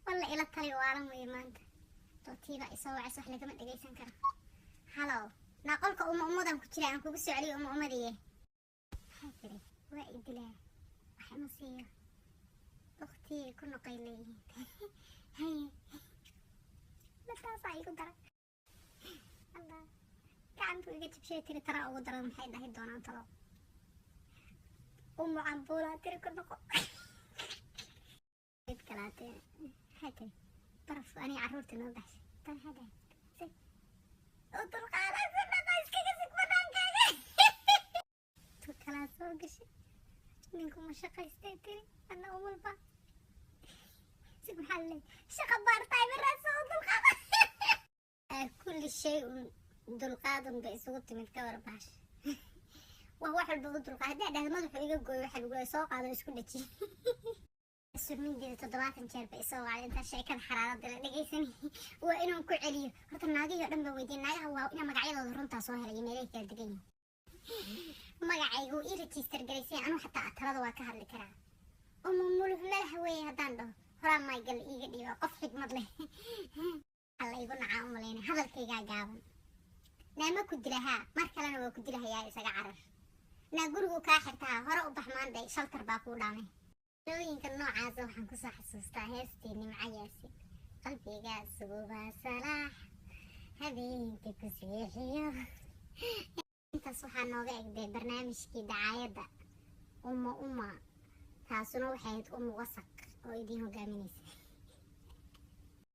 Walla ila tali waalan weeye maanta. Tootiiba isoo wacaysa, wax lagama dhegaysan karo. Halow, naa qolka uma umadan ku jira, aan kugu soo celiyo uma umadiye. Maxaa tiri? Waa i dilaa, wax ima siiyo, waqtiyay ku noqay leeyihiin. Haye, lataasaa igu daran. Allah, gacantu iga jabshay tiri, taraa ugu daran. Maxay dhahi doonaan talo? Umu cambuulaa tiri, ku noqo. Mid kalaate maxay tiri? Baraf aniga carruurta noo baxshay. Tan maxay dhahay? U dulqaada, ku noqo, iskaga sig banaankaaga. Tu kalaa soo gashay, ninku ma shaqaystay tiri, ana umulba sig. Maxaa laleeyahay? Shaqa baartaay maraasa, u dulqaada. Kulli shay un dulqaadun bay isugu timid. Ka war bahash, waa wax walba u dulqaad. Haddii dhahda madaxu iga gooyo, waxa lagu leeyahay soo qaado, isku dhaji. Surmindeeda 70 jeer bay isoo wacday intaa sheekada xaraarada la dhegaysanay. Waa inaan ku celiyo horta. Naagihii oo dhan baa weydiin. Naagaha waa inaa magacyadooda runtaa soo helay, meelahay kala degan yihiin. Magacaygu ii register garaysay, anuu xataa talada waa ka hadli karaa. Umu mulux madaxa weeye haddaan dhaho, horaa maygal iiga dhiiba. Qof xigmad leh alla igu nacaa u malayna, hadalkaygaa gaaban. Naama ku dilahaa, mar kalena waa ku dilahayaa, isaga carar. Naa gurigu kaa xirtaha, hore u bax maanday, shaltar baa kuu dhaamay. Talooyinka noocaasa waxaan kusoo xasuustaa heestii Nimco Yaasin: qalbiga suguba salaax, habeenka ku seexiyo. Intaas waxaa nooga egday barnaamijkii dacaayadda uma uma. Taasuna waxay ahayd Umu Wasaq oo idiin hogaaminaysa.